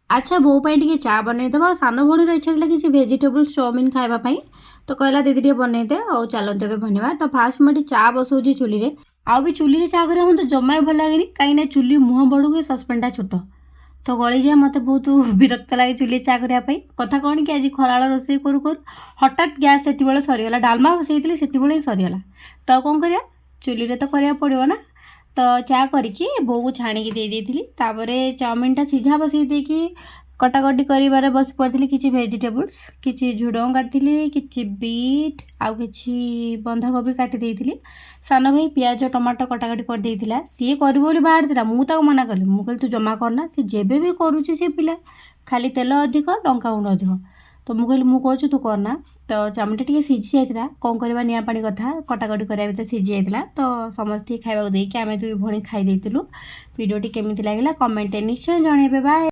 ଆଚ୍ଛା, ବୋଉ ପାଇଁ ଟିକେ ଚା ବନେଇଦେବା। ଆଉ ସାନ ଭଉଣୀର ଇଚ୍ଛା ଥିଲା କିଛି ଭେଜିଟେବୁଲ୍ ଚାଉମିନ୍ ଖାଇବା ପାଇଁ, ତ କହିଲା, "ଦିଦି, ଟିକେ ବନେଇଦେ।" ଆଉ ଚାଲନ୍ତୁ, ଏବେ ବନେଇବା। ତ ଫାଷ୍ଟ ମୁଁ ଏଠି ଚା ବସଉଛି ଚୁଲିରେ। ଆଉ ବି ଚୁଲିରେ ଚା କରିବା ମୋତେ ଜମା ବି ଭଲ ଲାଗେନି, କାହିଁକିନା ଚୁଲି ମୁହଁ ବଡ଼କୁ, ସସ୍ପେନ୍ଟା ଛୋଟ, ତ ଗଳିଯାଏ। ମୋତେ ବହୁତ ବିରକ୍ତ ଲାଗେ ଚୁଲିରେ ଚା କରିବା ପାଇଁ। କଥା କ'ଣ କି, ଆଜି ଖରାବେଳ ରୋଷେଇ କରୁ କରୁ ହଠାତ୍ ଗ୍ୟାସ୍ ସେତିବେଳେ ସରିଗଲା। ଡାଲମା ବସେଇଥିଲି, ସେତିବେଳେ ହିଁ ସରିଗଲା। ତ ଆଉ କ'ଣ କରିବା, ଚୁଲିରେ ତ କରିବାକୁ ପଡ଼ିବ ନା। ତ ଚା କରିକି ବୋଉକୁ ଛାଣିକି ଦେଇ ଦେଇଥିଲି। ତାପରେ ଚାଉମିନଟା ସିଝା ବସେଇ ଦେଇକି କଟାକଟି କରିବାରେ ବସି ପଡ଼ିଥିଲି। କିଛି ଭେଜିଟେବୁଲ୍ସ, କିଛି ଝୁଡ଼ଙ୍ଗ କାଟିଥିଲି, କିଛି ବିଟ୍ ଆଉ କିଛି ବନ୍ଧାକୋବି କାଟି ଦେଇଥିଲି। ସାନ ଭାଇ ପିଆଜ, ଟମାଟୋ କଟାକଟି କରିଦେଇଥିଲା। ସିଏ କରିବ ବୋଲି ବାହାରିଥିଲା, ମୁଁ ତାକୁ ମନା କଲି। ମୁଁ କହିଲି, "ତୁ ଜମା କରନା, ସେ ଯେବେ ବି କରୁଛି ସେ ପିଲା, ଖାଲି ତେଲ ଅଧିକ, ଲଙ୍କାଗୁଣ୍ଡ ଅଧିକ।" ତ ମୁଁ କହିଲି, "ମୁଁ କରୁଛି, ତୁ କରନା।" ତ ଚାଉମିନଟା ଟିକେ ସିଝି ଯାଇଥିଲା। କ'ଣ କରିବା, ନିଆଁ ପାଣି କଥା, କଟାକଟି କରିବା ଭିତରେ ସିଝି ଯାଇଥିଲା। ତ ସମସ୍ତଙ୍କୁ ଖାଇବାକୁ ଦେଇକି ଆମେ ଦୁଇ ଭଉଣୀ ଖାଇ ଦେଇଥିଲୁ। ଭିଡ଼ିଓଟି କେମିତି ଲାଗିଲା, କମେଣ୍ଟରେ ନିଶ୍ଚୟ ଜଣାଇବେ। ବାଏ।